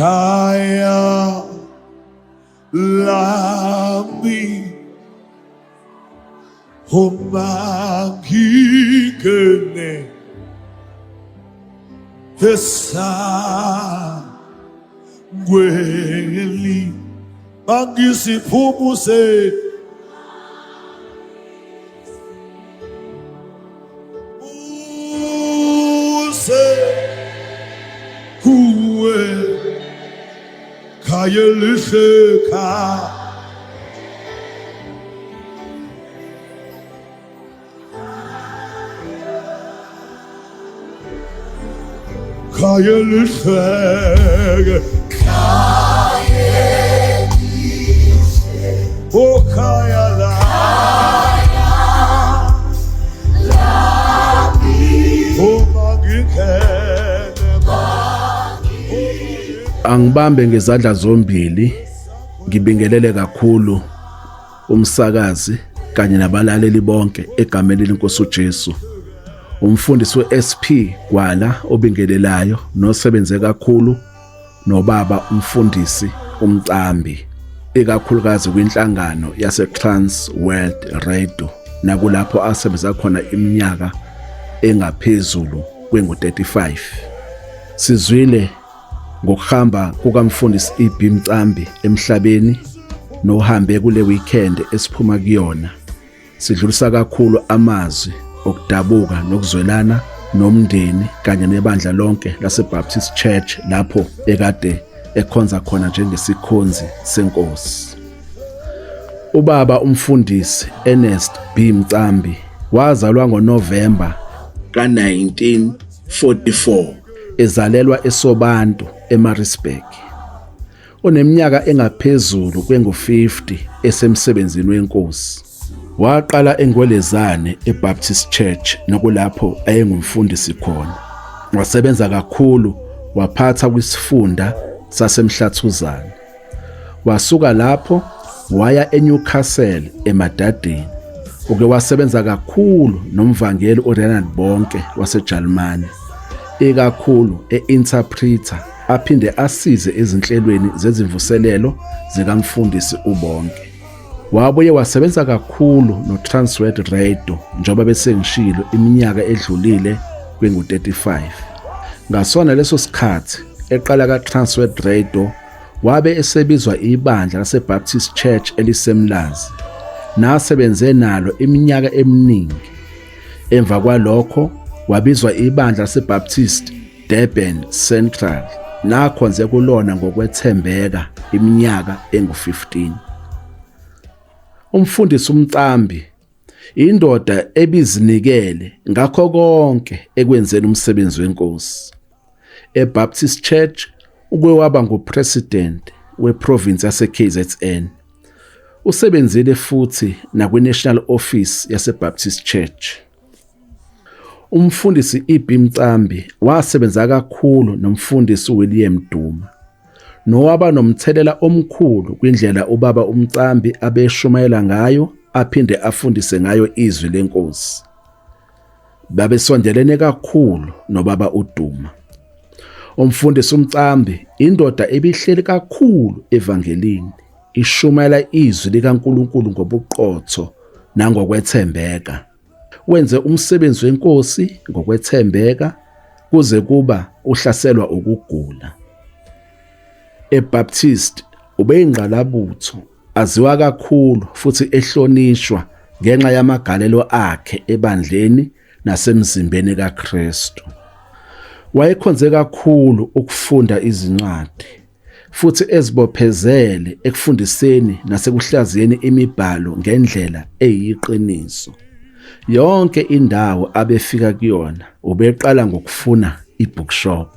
Khaya lami uma ngingene esangweni bangisiphumuse use kuwe khaya elihle khaya. Khaya elihle, oh khaya la, uma ngingene. Angibambe ngezandla zombili ngibingelele kakhulu umsakazi kanye nabalaleli bonke egameni lenkosi uJesu. Umfundisi weSP Gwala obingelelayo nosebenze kakhulu nobaba umfundisi uMcambi ikakhulukazi kwinhlangano yase Trans World Radio nakulapho asebenza khona iminyaka engaphezulu kwengu-35. Sizwile ngokuhamba kukamfundisi EB Mcambi emhlabeni nohambe kule weekend esiphuma kuyona. Sidlulisa kakhulu amazwi okudabuka nokuzwelana nomndeni kanye nebandla lonke laseBaptist Church lapho ekade ekhonza khona njengesikhonzi senkosi. Ubaba umfundisi Ernest B Mcambi wazalwa ngoNovemba ka-1944 ezalelwa eSobantu eMaritzburg. Uneminyaka engaphezulu kwengu-50 esemsebenzini wenkosi. Waqala eNgwelezane eBaptist Church nokulapho ayengumfundisi khona. Wasebenza kakhulu waphatha kwisifunda saseMhlathuzane. Wasuka lapho waya eNewcastle eMadadeni. Uke wasebenza kakhulu nomvangeli uRenald Bonke waseJalimane, ikakhulu e-interpreter aphinde asize ezinhlelweni zezimvuselelo zikamfundisi uBonke. Wabuye wasebenza kakhulu noTransworld Radio njengoba besengishilo iminyaka edlulile kwingu-35. Ngasona leso sikhathi eqala kaTransworld Radio wabe esebizwa ibandla laseBaptist Church eliseMlazi nasebenze nalo iminyaka eminingi. Emva kwalokho wabizwa ibandla laseBaptist Durban Central nakhonze kulona ngokwethembeka iminyaka engu-15. Umfundisi uMcambi indoda ebizinikele ngakho konke ekwenzeni umsebenzi wenkosi. EBaptist Church uke waba ngupresident weprovince yase-KZN. Usebenzile futhi nakwi-National Office yaseBaptist Church. Umfundisi EB Mcambi wasebenza kakhulu nomfundisi William Duma nowaba nomthelela omkhulu kwindlela ubaba uMcambi abeshumayela ngayo aphinde afundise ngayo izwi lenkosi. Babesondelene kakhulu nobaba uDuma. Umfundisi uMcambi indoda ebihleli kakhulu evangelini, ishumayela izwi likaNkulunkulu ngobuqotho nangokwethembeka. Wenze umsebenzi wenkosi ngokwethembeka kuze kuba uhlaselwa ukugula. EBaptist ubeyingqalabutho aziwa kakhulu futhi ehlonishwa ngenxa yamagalelo akhe ebandleni nasemzimbeni kaKristu. Wayekhonze kakhulu ukufunda izincwadi futhi ezibophezele ekufundiseni nasekuhlaziyeni imibhalo ngendlela eyiqiniso. Yonke indawo abefika kuyona ubeqala ngokufuna i-bookshop.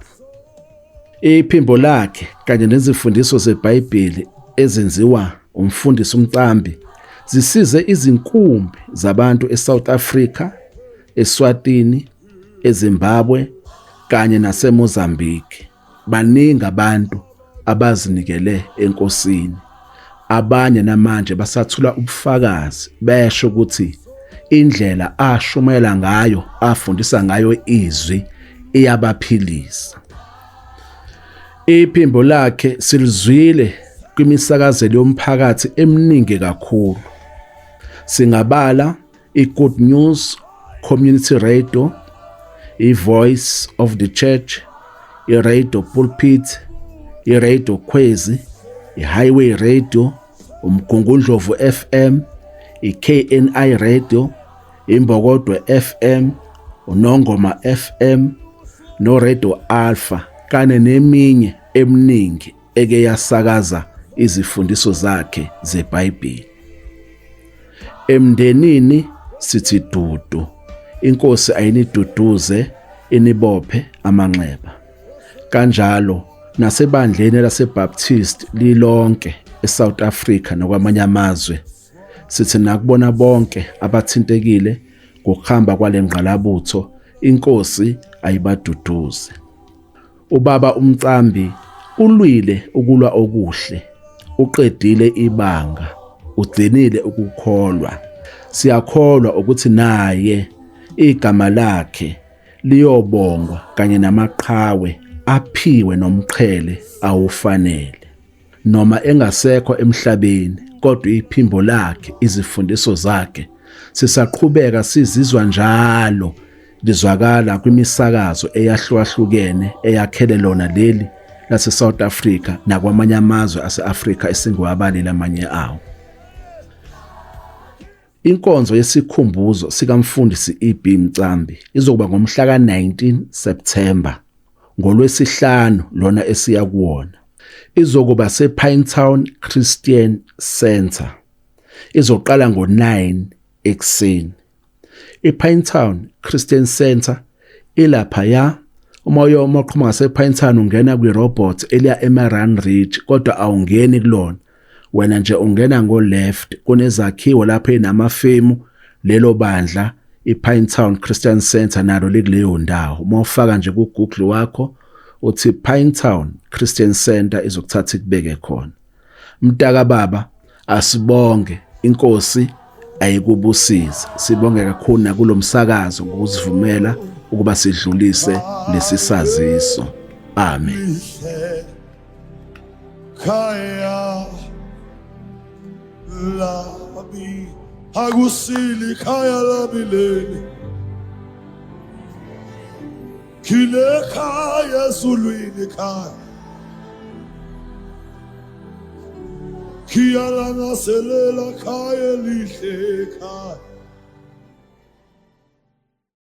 Iphimbo lakhe kanye nezifundiso zeBhayibheli ezenziwa umfundisi uMcambi zisize izinkumbi zabantu eSouth Africa, eSwatini, eZimbabwe kanye naseMozambique. Baningi abantu abazinikele enkosini. Abanye namanje basathula ubufakazi besho ukuthi indlela ashumayela ngayo, afundisa ngayo izwi iyabaphilisa. Iphimbo lakhe silizwile kwimisakazelo yomphakathi eminingi kakhulu. Singabala i-Good News Community Radio, i-Voice of the Church, i-Radio Pulpit, i-Radio Khwezi, i-Highway Radio, uMgungundlovu FM, i-KNI Radio, Imbokodwe FM, uNongoma FM noRadio Alpha kanye neminye eminingi eke yasakaza izifundiso zakhe zeBhayibheli. Emndenini sithi dudu, inkosi ayiniduduze inibophe amanxeba. Kanjalo nasebandleni laseBaptist lilonke eSouth Africa nakwamanye amazwe Sithi nakubona bonke abathintekile ngokuhamba kwale ngqalabutho inkosi ayibaduduze. Ubaba uMcambi ulwile ukulwa okuhle, uqedile ibanga, ugcinile ukukholwa. Siyakholwa ukuthi naye igama lakhe liyobongwa kanye namaqhawe aphiwe nomqhele awufanele. Noma engasekho emhlabeni kodwa iphimbo lakhe, izifundiso zakhe sisaqhubeka sizizwa njalo lizwakala kwimisakazo eyahlukahlukene eyakhele lona leli lase-South Africa nakwamanye amazwe ase-Afrika esingiwabalile amanye awo. Inkonzo yesikhumbuzo sikaMfundisi EB Mcambi izokuba ngomhla ka-19 September ngolwesihlanu lona esiya kuwona. Izokuba sePinetown Christian Centre. Izoqala ngo-9 ekuseni. IPinetown Christian Centre ilaphaya uma uyo uma uqhuma ngasePinetown ungena kwi-robot eliya eMaran Ridge kodwa awungeni kulona. Wena nje ungena ngo left kunezakhiwo lapho enamafemu lelo bandla iPinetown Christian Center nalo likuleyo ndawo. Uma ufaka nje ku Google wakho uthi Pinetown Christian Center izokuthatha ikubeke khona. Mtaka baba asibonge inkosi ayikubusise. Sibonge kakhulu nakulomsakazo ngokuzivumela ukuba sidlulise lesi saziso. Amen. Khaya lami akusili khaya lami leli khile khaya ezulwini khaya khiyalangaselela khaya elihle khaya.